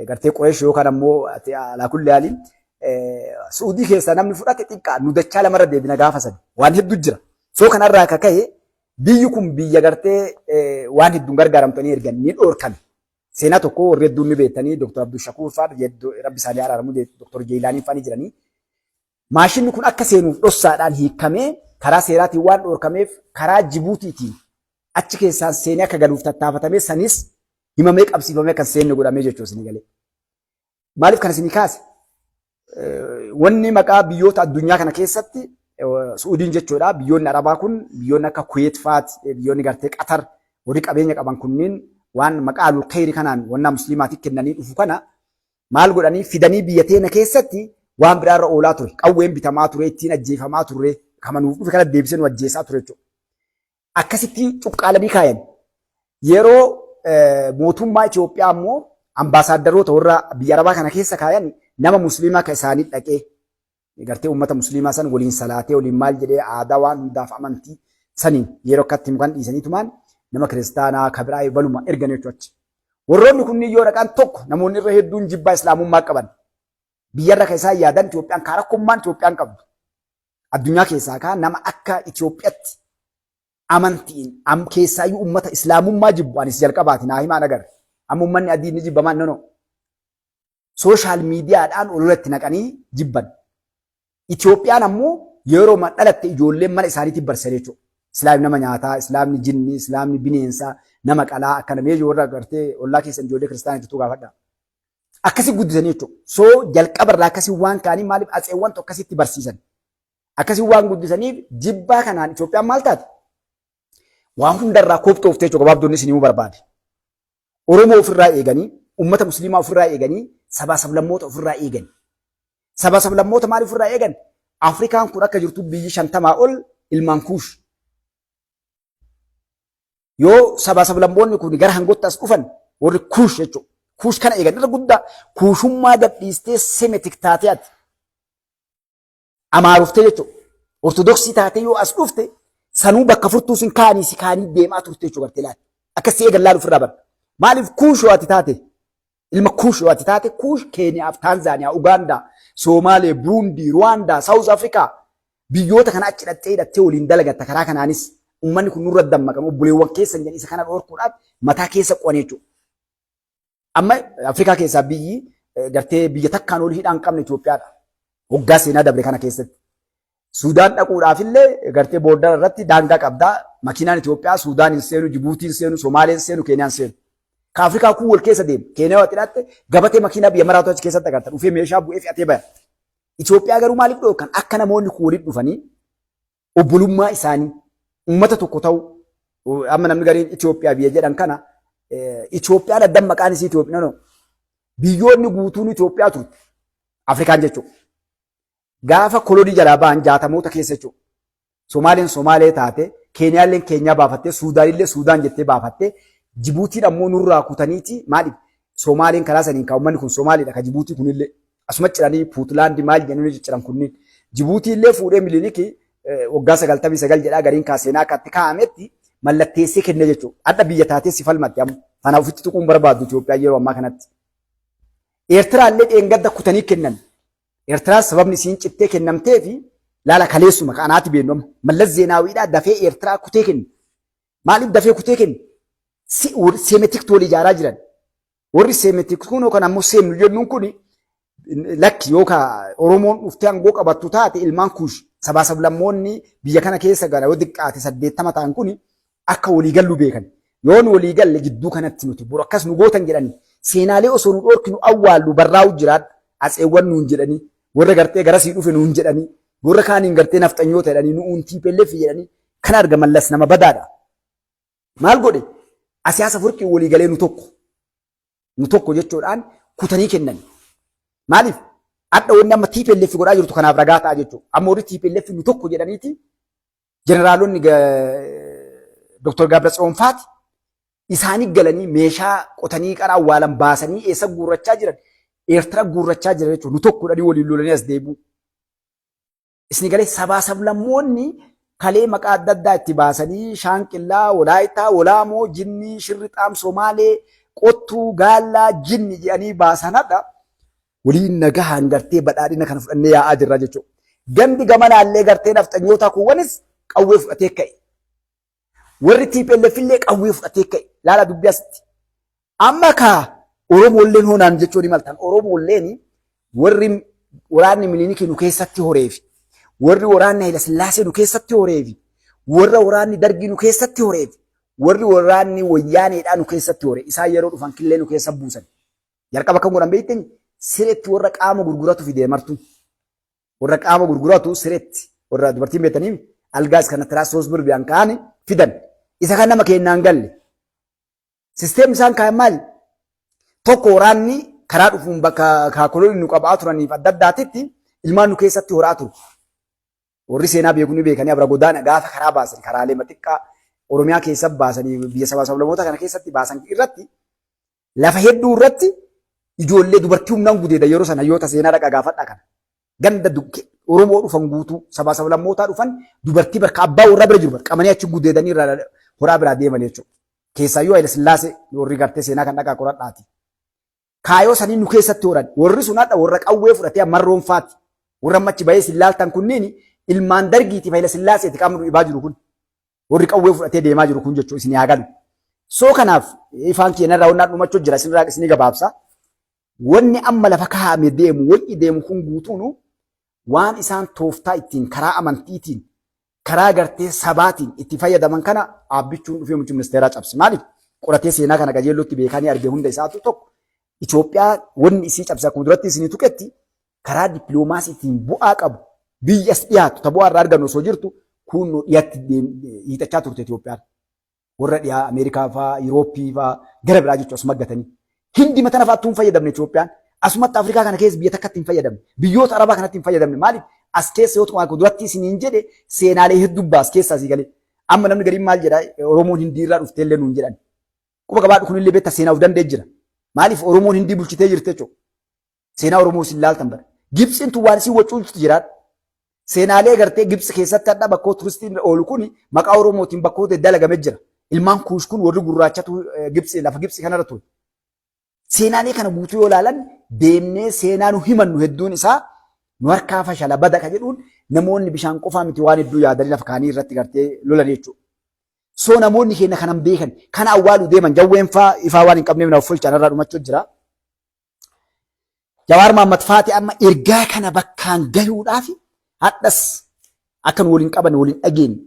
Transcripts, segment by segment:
Gartee Qureesh yookaan ammoo alaa kulli haaliin Su'uudii keessaa namni fudhate xiqqaa nu dachaa lamarra deebina gaafa san waan hedduu jira. Soo kanarraa akka ka'e biyyi kun biyya gartee waan hedduun gargaaramtanii ergan ni dhoorkame. Seenaa tokko warri hedduun ni beektanii Dr. Abdul Shakuur fa'aa rabbi isaanii araaramu Dr. Jeelaanii fa'aa ni jiranii. Maashinni kun akka seenuuf dhossaadhaan hiikamee karaa seeraatiin waan dhoorkameef karaa Jibuutiitiin achi keessaan seenee akka galuuf tattaafatamee sanis himamee qabsiifamee kan seenne godhamee jechuudha isinii galee. Maaliif kan isinii kaase? Wanni maqaa biyyoota addunyaa kana keessatti Su'uudiin jechuudha biyyoonni Arabaa kun biyyoonni akka Kuweet fa'aati biyyoonni gartee Qatar warri qabeenya qaban kunniin waan maqaa alul kanaan wannaa musliimaatiif kennanii dhufu kana maal godhanii fidanii biyya teena keessatti waan biraarra oolaa ture. Qawween bitamaa ture, ittiin ajjeefamaa turre, kama nuuf dhufe kana deebisee nu ajjeesaa ture jechuudha. Akkasitti cuqqaalanii kaayan. Yeroo mootummaa Itoophiyaa immoo ambaasaaddaroota warra biyya Arabaa kana keessa kaayan nama musliimaa ka isaanii dhaqee gartee uummata musliimaa san waliin salaatee waliin maal jedhee aadaa waan hundaaf amantii saniin yeroo akkatti himu kan dhiisaniitumaan nama kiristaanaa ka biraa baluma ergan jechuudha achi. Warroonni kunniin yoo dhaqan tokko namoonni irra hedduun jibbaa islaamummaa qaban. Biyyarra kan isaan yaadan Itoophiyaan kaa rakkummaan Itoophiyaan qabdu. Addunyaa keessaa kaa nama akka Itoophiyaatti amantiin keessaayyuu uummata islaamummaa jibbu anis jalqabaati naa himaan agarre. Amma uummanni adiin ni jibbamaan no no. Sooshaal miidiyaadhaan olola itti naqanii jibban. Itoophiyaan ammoo yeroo dhalatte ijoolleen mana isaaniitti barsiisan jechuudha. Islaamni nama nyaataa, islaamni jinni, islaamni bineensaa, nama qalaa akkana mee warra agartee ollaa keessan ijoollee kiristaanaa jirtu gaafadha. Akkasi guddisanii jechuudha. Soo jalqaba irraa akkasii waan kaanii maaliif atseewwan tokko akkasitti barsiisan. Akkasii waan guddisaniif jibbaa kanaan Itoophiyaan maal taate? Waan hundarraa kophxooftee jechuudha gabaabdoonni isin himuu barbaade. Oromoo ofirraa eeganii, uummata musliimaa ofirraa eeganii, sabaa sablammoota ofirraa eegani. Sabaa sablammoota maal ofirraa eegan? Afrikaan kun akka jirtu biyyi 50 ol ilmaan kuush. Yoo sabaa sablammoonni kun gara hangootti as dhufan warri kuush jechuudha. Kuush kana eegan irra guddaa kuushummaa gadhiistee semetik taatee ati. Amaaroftee jechuudha. Ortodoksii taatee yoo as dhufte sanuu bakka furtuu sin kaanii si kaanii deemaa turte jechuudha gartee laal. Akka si eegan laal ofirraa bara. Maaliif kuush yoo ati taate ilma kuush yoo ati taate kuush Keeniyaaf Taanzaaniyaa Ugaandaa Soomaalee Buruundii Ruwaandaa Saawuz Afrikaa biyyoota kana achi hidhattee hidhattee waliin dalagatta karaa kanaanis uummanni kun nurra dammaqan obboleewwan keessan jedhan isa kana dhorkuudhaaf mataa keessa qo'an jechuudha. Amma Afrikaa keessaa biyyi gartee biyya takkaan olii hidhaan qabne Itoophiyaadha. Waggaa seenaa dabre kana keessatti. Suudaan dhaquudhaaf illee gartee boordara irratti daangaa qabdaa. Makiinaan Itoophiyaa Suudaan hin seenu, Jibuutiin seenu, Somaaleen seenu, Keeniyaan seenu. Ka Afrikaa kun wal keessa deema. Keeniyaa yoo hidhatte gabatee makiinaa biyya maraatu achi keessatti agarta. Dhufee meeshaa bu'ee fe'atee baya. Itoophiyaa garuu maaliif dhorkan akka namoonni kun walitti dhufanii obbolummaa isaanii uummata tokko ta'u amma namni gariin Itoophiyaa biyya jedhan kana Itoophiyaan addan maqaan isii Itoophiyaa no biyyoonni guutuun Itoophiyaa turte Afrikaan jechuudha. Gaafa kolonii jalaa ba'an jaatamoota keessa jechuudha. Somaaleen Somaalee taate Keeniyaalleen Keenyaa baafattee Suudaanillee Suudaan jettee baafattee Jibuutiin ammoo nurraa kutaniiti maaliif Somaaleen karaa saniin kan uummanni kun Somaaliidha kan Jibuutii kunillee asuma ciranii Puutlaandi maal jedhanii cicciran kunniin. Jibuutii illee fuudhee Milinikii waggaa 99 jedhaa gariin kaa seenaa akka itti kaa'ametti mallatteessee kenne jechuudha. Hadha biyya taatee si falmatti amma. Tana ofitti tuquun barbaaddu Itoophiyaan yeroo ammaa kanatti. Eertiraa illee dheengadda kutanii kennan. Eertiraan sababni isiin cittee kennamtee fi laala kaleessuma kanaati beennu amma. Mallas Zeenaawiidhaa dafee Eertiraa kutee kenne. Maaliif dafee kutee kenne? Seemetik tool ijaaraa jiran. Warri Seemetik kun yookaan ammoo Seem nu jennuun kun lakki yookaan Oromoon dhuftee aangoo qabattu taate ilmaan kuush sabaa sablammoonni biyya kana keessa gara yoo xiqqaate 80 ta'an kun akka walii gallu beekan. Yoo nu walii galle jidduu kanatti nuti boru akkas nu gootan jedhanii seenaalee osoo nu dhoorkinu awwaallu barraa'u jiraadha. Atseewwan nuun jedhanii warra gartee garasii dhufe nuun jedhanii warra kaaniin gartee nafxanyoota jedhanii nu'uun TPLF jedhanii kan arga Mallas nama badaadha. Maal godhe? Asiyaasa furqii walii galee nu tokko. Nu tokko jechuudhaan kutanii kennan. Maaliif? Hadha wanni amma TPLF godhaa jirtu kanaaf ragaa ta'a jechuudha. Amma warri TPLF nu tokko jedhaniiti jeneraalonni Dr. Gabratsiyoon faati isaanii galanii meeshaa qotanii qara awwaalan baasanii eessa guurrachaa jiran? Eertira guurrachaa jiran jechuudha. Nu tokko jedhanii waliin lolanii as deebi'u. Isin galee sabaa sablammoonni kalee maqaa adda addaa itti baasanii Shaanqillaa, Walaayittaa, Walaamoo, Jinnii, Shirrixaam, Somaalee, Qottuu, Gaallaa, Jinni jedhanii baasan hadha waliin nagahaan gartee badhaadhina kana fudhannee yaa'aa jirra jechuudha. Gandi gamanaallee gartee nafxanyootaa kuuwwanis qawwee fudhatee ka'e. Warri TPLF illee qawwee fudhatee ka'e. Laala dubbii asitti. Amma kaa Oromoolleen hoonaan jechuun ni maltan. Oromoolleen warri waraanni Minilikii nu keessatti horeefi, warri waraanni Hayila Sillaasee nu keessatti horeefi, warra waraanni Dargii nu keessatti horeefi, warri waraanni Wayyaaneedhaa nu keessatti hore. Isaan yeroo dhufan killee nu keessa buusan. Jalqaba kan godhan beektan sireetti warra qaama gurguratu fidee martu. Warra qaama gurguratu sireetti warra dubartiin beektanii algaas kana tiraa soos birbiyaan ka'an fidan. Isa kan nama kennaan galle. Sisteemni isaan kaayan maali? Tokko waraanni karaa dhufuun bakka kaakoloonni nu qabaa turaniif adda addaatitti ilmaan nu keessatti horaa turu. Warri seenaa beeku ni beekanii abra godaana gaafa karaa baasan karaalee maxiqqaa Oromiyaa keessa baasanii biyya sabaa sablamoota kana keessatti baasan irratti lafa hedduu irratti ijoollee dubartii humnaan gudeeda yeroo sana hayyoota seenaa dhaqa gaafadhaa kana. Ganda Oromoo dhufan guutuu sabaa sablammootaa dhufan dubartii bakka abbaa warraa bira jiru qabanii achi gudeedanii irraa horaa biraa deeman jechuudha. Keessaayyuu Haayila Sillaasee warri gartee seenaa kan dhaqaa qoradhaati. Kaayoo sanii nu keessatti horan warri sun hadha warra qawwee fudhatee marroon faati. Warra ammachi bahee isin laaltan kunniin ilmaan dargiitiif Haayila Sillaaseeti qaamni nu dhibaa jiru kun. Warri qawwee fudhatee deemaa jiru kun jechuun isin haa galu. Soo kanaaf ifaan keenyarraa wannaan dhumachuu jira isinirraa isinii gabaabsa. Wanni amma lafa kaa'ame deemu wanni deemu kun guutuun waan isaan tooftaa ittiin karaa amantiitiin karaa gartee sabaatiin itti fayyadaman kana Aabbichuun dhufee muummichi ministeeraa cabse. Maaliif? Qoratee seenaa kana qajeellootti beekanii arge hunda isaatu tokko Itoophiyaa wanni isii cabse akkuma duratti isinii tuqetti karaa dippiloomaasiitiin bu'aa qabu biyya as dhiyaatu ta bu'aa irraa argannu osoo jirtu kunnoo dhiyatti hiixachaa turte Itoophiyaan. Warra dhiyaa Ameerikaa fa'aa, Yurooppii fa'aa gara biraa jechuun asuma gatanii. Hindi matana fa'aattuu hin fayyadamne Itoophiyaan. Asumatti Afrikaa kana keessa biyya takkatti hin fayyadamne. Biyyoota Arabaa kanatti hin fayyadamne. Maaliif? As keessa yoo tuqaa duratti isiniin jedhe seenaalee hedduu baas keessaa asii galee. Amma namni gariin maal jedha Oromoon Hindii irraa dhuftee illee nuun jedhan. Quba qabaadhu kunillee beekta seenaa of danda'e jira. Maaliif Oromoon Hindii bulchitee jirti jechuudha. Seenaa Oromoo isin laaltan bara. Gibtsiin tun waan isin wacuultu jiraadha. Seenaalee gartee Gibtsi keessatti hadha bakkoo turistiin oolu kun maqaa Oromootiin bakkoota dalagame jira. Ilmaan Kuush kun warri gurraachatu Gibtsi lafa Gibtsi kanarra ture. Seenaalee kana guutuu yoo ilaalan deemnee seenaa nu himannu hedduun isaa nu harkaa fashala bada ka jedhuun namoonni bishaan qofaa miti waan hedduu yaadanii lafa kaanii irratti gartee lolan jechuudha. Soo namoonni keenya kanan beekan kana awwaaluu deeman jawween faa ifaa waan hin qabneef na fulchaan irraa dhumachuu jira. Jawaar Mahaammad Faati amma ergaa kana bakkaan gahuudhaaf hadhas akka nu waliin qaban waliin dhageenye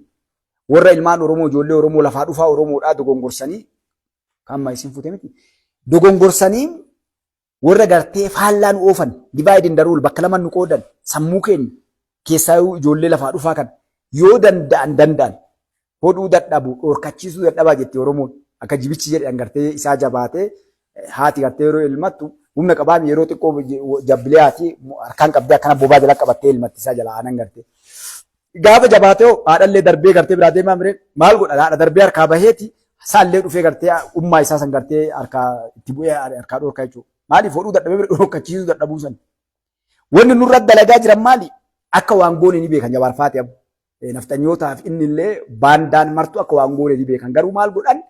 warra ilmaan Oromoo ijoollee Oromoo lafaa dhufaa Oromoodhaa dogongorsanii amma isin fuute miti dogongorsanii warra gartee faallaa nu oofan divide and rule bakka lama nu qoodan sammuu keenya keessaa ijoollee lafaa dhufaa kan yoo danda'an danda'an hodhuu dadhabu dhorkachiisuu dadhabaa jetti Oromoon akka jibichi jedhan gartee isaa jabaatee haati gartee yeroo ilmattu humna qabaan yeroo xiqqoo jabbilee haati harkaan qabdee akkana bobaa jala qabattee ilmatti isaa jala aanan gartee. Gaafa jabaatee haadhallee darbee gartee biraa deemaa miree maal godha haadha darbee harkaa baheeti isaallee dhufee gartee ummaa isaa san gartee harkaa itti bu'ee harkaa dhorka jechuudha. Maaliif hodhuu dadhabee dhorkachiisuu dadhabuu san. Wanni nurra dalagaa jiran maali? Akka waan goone ni beekan Jawaar Faati abbo. Nafxanyootaaf inni illee baandaan martu akka waan goone ni beekan. Garuu maal godhan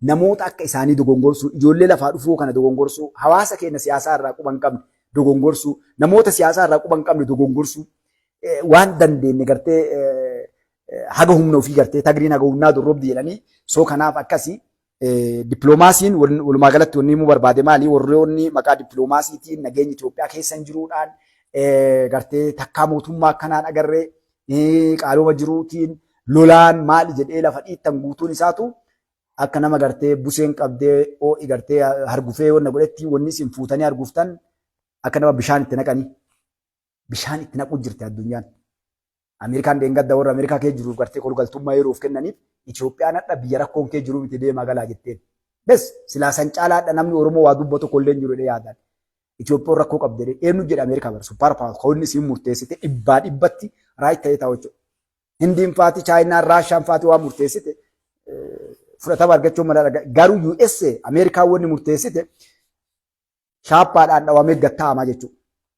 namoota akka isaanii dogongorsuu, ijoollee lafaa dhufuu kana dogongorsuu, hawaasa keenya siyaasaa irraa quba hin qabne dogongorsuu, namoota siyaasaa irraa quba hin qabne dogongorsuu, waan dandeenye gartee haga humna ofii gartee tagriin haga humnaa dorrobdi jedhanii soo kanaaf akkasii Dippiloomaasiin walumaa galatti wanni himuu barbaade maali? Warroonni maqaa dippiloomaasiitiin nageenya Itoophiyaa keessa hin jiruudhaan gartee takkaa mootummaa akkanaan agarree qaalooma jiruutiin lolaan maali jedhee lafa dhiittan guutuun isaatu akka nama gartee buseen qabdee oo'i gartee hargufee wanna godhetti wanni isin fuutanii harguftan akka nama bishaan itti naqanii bishaan itti naquu jirti addunyaan. Ameerikaan dheengadda warra Ameerikaa kee jiruuf gartee kolgaltummaa yeroof kennaniif Itoophiyaan hadha biyya rakkoon kee jiruu miti deemaa galaa jetteen. Bes silaa san caalaa hadha namni Oromoo waa dubbatu tokko illee hin jiru jedhee yaadaan. Itoophiyaan rakkoo qabdi jedhee eenyu jedha Ameerikaa bara super power kan inni isiin murteessite dhibbaa dhibbatti right ta'ee taa'u jechuudha. Hindiin faati Chaayinaan Raashaan faati waan murteessite fudhatama argachuu mala garuu USA Ameerikaan wanni murteessite shaappaadhaan dhawamee gad taa'amaa jechuudha.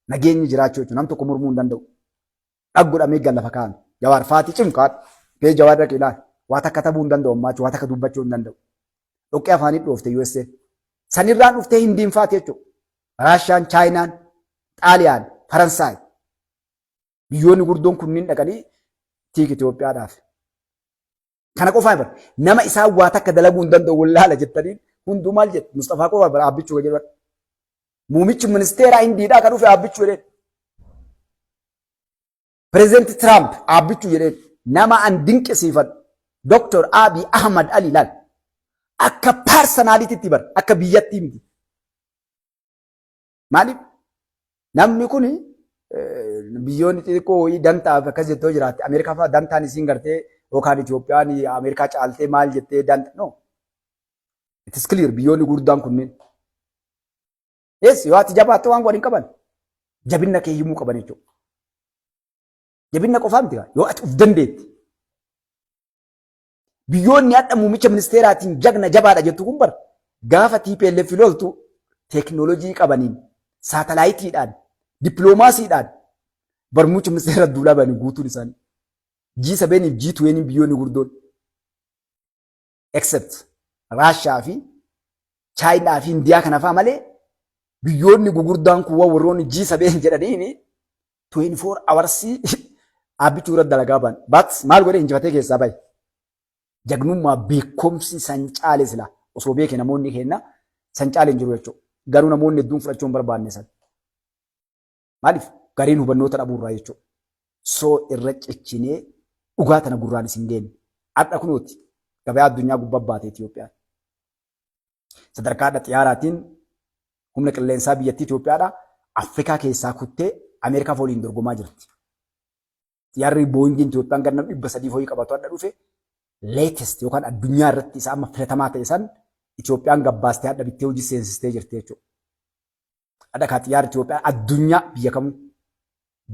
Nageenyi jiraachuu jechuudha. Nam tokko mormuu hin danda'u. Dhag godhamee gad lafa kaa'ame. Jawaar faatii cimkaadha. Bee jawaar dhaqi ilaali. Waa takka tabuu hin danda'u ammaa waa takka dubbachuu hin danda'u. Dhoqqee afaanii dhoofte USA. Sanirraan dhuftee Hindiin faati jechuudha. Raashaan, Chaayinaan, Xaaliyaan, Faransaay. Biyyoonni gurguddoon kunniin dhaqanii tiik Itoophiyaadhaaf. Kana qofaa bara nama isaan waa takka dalaguu hin danda'u wallaala jettaniin hunduu maal jedhu Mustafaa qofaa bara Abbichuu jedhu. Muumichi ministeeraa Hindiidhaa kan dhufe Abbichuu jedheen. Pireezidenti Tiraamp Abbichuu jedheen. Nama an dinqisiifadhu Dr. Abiy Ahmad Ali laal. Akka personality tti bara akka biyyattii miti. Maaliif? Namni kun biyyoonni xixiqqoo wayii dantaaf akkas jettoo jiraatte, Ameerikaa fa'aa dantaan isiin gartee yookaan Itoophiyaan Ameerikaa caaltee maal jettee danta, no. It is clear, biyyoonni gurguddaan kunneen. Yes, yoo ati jabaatte waan godhan hin qaban. Jabinna kee himuu qaban jechuudha. Jabinna qofaa miti, yoo ati uf dandeetti. Biyyoonni hadha muummicha ministeeraatiin jagna jabaadha jettu kun bara gaafa TPLF loltu teekinooloojii qabaniin, saatalaayitiidhaan, dippiloomaasiidhaan bar muummicha ministeera duulaa ba'anii guutuun isaanii. G7 fi G20 biyyoonni gurguddoon, except Raashaa fi Chaayinaa fi Indiyaa kana fa'aa malee, biyyoonni gurguddaan kun warroonni G7 jedhaniini 24 hours Abbichuu irratti dalagaa ba'an. But maal godhe? Injifatee keessaa bahe. Jagnummaa beekumsi san caale sila osoo beeke namoonni keenya san caale hin jiru jechuudha. Garuu namoonni hedduun fudhachuu hin barbaanne san. Maaliif? Gariin hubannoota dhabuurraa jechuudha. So irra cichinee dhugaa tana gurraan isin geenne. Har'a kunooti gabayaa addunyaa gubbaa baate Itoophiyaan. Sadarkaa hadha xiyyaaraatiin humna qilleensaa biyyattii Itoophiyaadha. Afrikaa keessaa kuttee Ameerikaa waliin dorgomaa jirti. Xiyyaarri Booyingiin Itoophiyaan ganna 300 foyii qabatu hadha dhufe, latest yookaan addunyaa irratti isa amma filatamaa ta'e san Itoophiyaan gabbaastee hadha bittee hojii seensistee jirti jechuudha. Hadha kaa xiyyaarri Itoophiyaa addunyaa biyya kamuu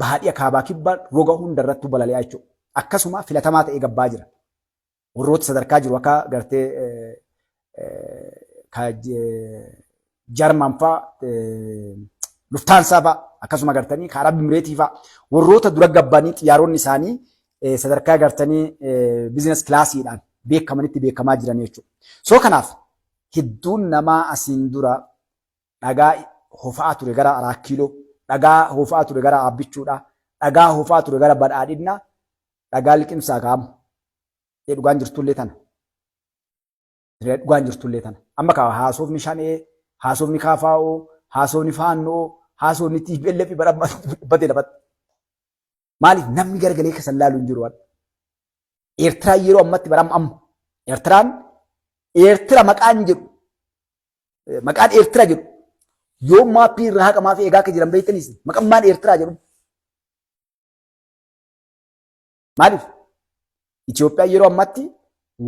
baadiyyaa, kaabaa, kibbaa, roga hunda irrattuu balali'aa jechuudha. Akkasuma filatamaa ta'ee gabbaa jira. Warroota sadarkaa jiru akka gartee Jarman fa'aa, Lufthansa fa'aa, akkasuma gartanii ka Arab Imireetii fa'aa, warroota dura gabbanii xiyyaaronni isaanii sadarkaa gartanii business class iidhaan beekamanitti beekamaa jiran jechuudha. So kanaaf hedduun namaa asiin dura dhagaa hofaa ture gara Araa Kiiloo, dhagaa hofaa ture gara Abbichuudha, dhagaa hofaa ture gara Badhaadhinnaa, dhagaa liqimsaa ka'amu. Dhugaan jirtullee tana. Dhugaan jirtullee tana. Amma kaa haasofni Shanee, haasofni Kaafaa'oo, haasofni Faannoo, haasofni TPLF badee lafatti. Maaliif? Namni garagalee kasan laalu hin jiru. Eertiraan yeroo ammatti bara amma Eertiraan Eertira maqaan jedhu, maqaan Eertira jedhu yoo maappii irraa haqamaa fi eegaa akka jiran beektanis maqaan Eertiraa jedhu. Maaliif? Itoophiyaan yeroo ammatti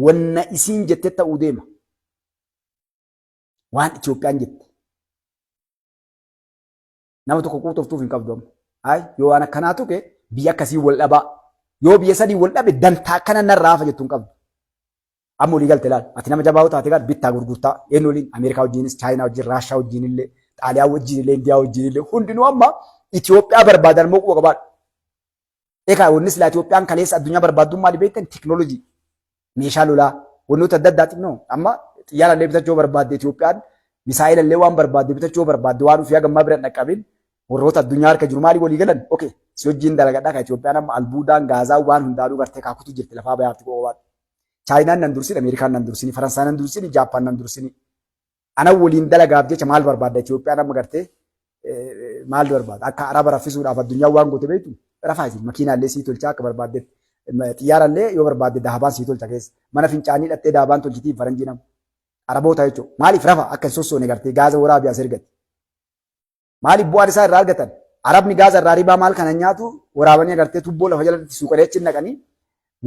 wanna isiin jette ta'uu deema. Waan Itoophiyaan jette. Nama tokko quuxoftuuf hin qabdu amma. Ay, yoo waan akkanaa tuqe biyya akkasii wal dhabaa. Yoo biyya sadii wal dhabe dantaa akkana narraa hafa jettu hin qabdu. Amma olii galte laal. Ati nama jabaa taate gaal bittaa gurgurtaa eenyu waliin? Ameerikaa wajjinis, Chaayinaa wajjin, Raashaa wajjin illee, Xaaliyaa wajjin illee, Indiyaa wajjin illee, hundinuu amma Itoophiyaa barbaadan immoo quba qabaadhu. Egaa wanni silaa Itoophiyaan kaleessa addunyaa barbaaddummaa maali beektan? Teekinooloojii, meeshaa lolaa, wantoota adda addaatiin noo amma xiyyaara illee bitachuu barbaadde Itoophiyaan, misaa'ila illee waan barbaadde bitachuu barbaadde, waan ofii hagammaa bira hin dhaqqabin warroota addunyaa harka jiru maali walii galan? Okay, si wajjin dalagadhaa. Kan Itoophiyaan amma albuudaan gaazaa waan hundaanuu gartee kaakutu jirti lafaa bayaatti qobaadha. Chaayinaan nan dursin, Ameerikaan nan dursini, Faransaan nan dursini, Jaappaan nan dursini. Ana waliin dalagaaf jecha maal barbaadda? Itoophiyaan amma gartee maal barbaada? Akka Araba raffisuudhaaf addunyaan waan goote beektu, rafaa isin makiinaallee sii tolchaa akka barbaaddetti. Xiyyaarallee yoo barbaadde dahabaan sii tolcha keessa. Mana fincaanii hidhattee dahabaan tolchitii faranjii nama. Araboota jechuudha. Maaliif rafa akka hin sossoone gartee gaaza waraabii as ergate? Maaliif bu'aan isaa irraa argatan? Arabni gaaza irraa ribaa maal kana nyaatu waraabanii agartee tubboo lafa jalatti suuqanii achi naqanii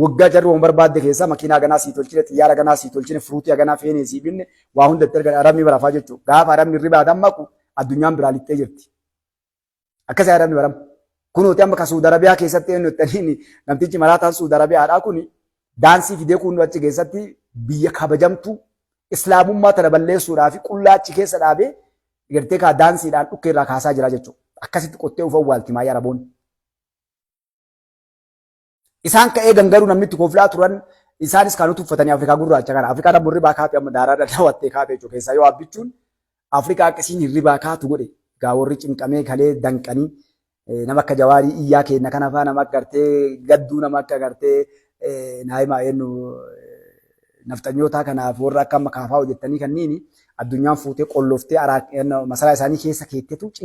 waggaa jarri waan barbaadde keessaa makiinaa ganaa sii tolchine, xiyyaara ganaa sii tolchine, furuutii ganaa feenee sii binne, waa hunda itti argan arabni barafaa jechuudha. Gaafa arabni ribaa dammaqu addunyaan biraa lixxee jirti. Akkasii arabni barama. Kunuuti amma ka Suudi Arabiyaa keessatti eenyu jettaniin, namtichi maraataan Suudi Arabiyaadhaa kuni daansii fidee kun achi keessatti biyya kabajamtuu islaamummaa tana balleessuudhaa fi qullaa achi keessa dhaabee gartee kaa daansiidhaan dhukkee irraa kaasaa jira jechuudha. Akkasitti qottee ufa awwaalti maayii Araboonni. Isaan ka'ee gangaruu namni itti koflaa turan isaanis kan uffatanii Afrikaa gurraacha kana. Afrikaan ammoo ribaa kaatee amma daaraa dadhawattee kaatee jechuudha. Keessaa yoo Abbichuun Afrikaa akkasiin hirribaa kaatu godhe. Gaa warri cinqamee kalee danqanii nama akka Jawaarii iyyaa kenna kana faa, nama akka gartee gadduu, nama akka gartee naayimaa eenyu nafxanyootaa kanaaf warra akka amma kaafaa hojjettanii kanniini addunyaan fuutee qolloftee masaraa isaanii keessa keettetu.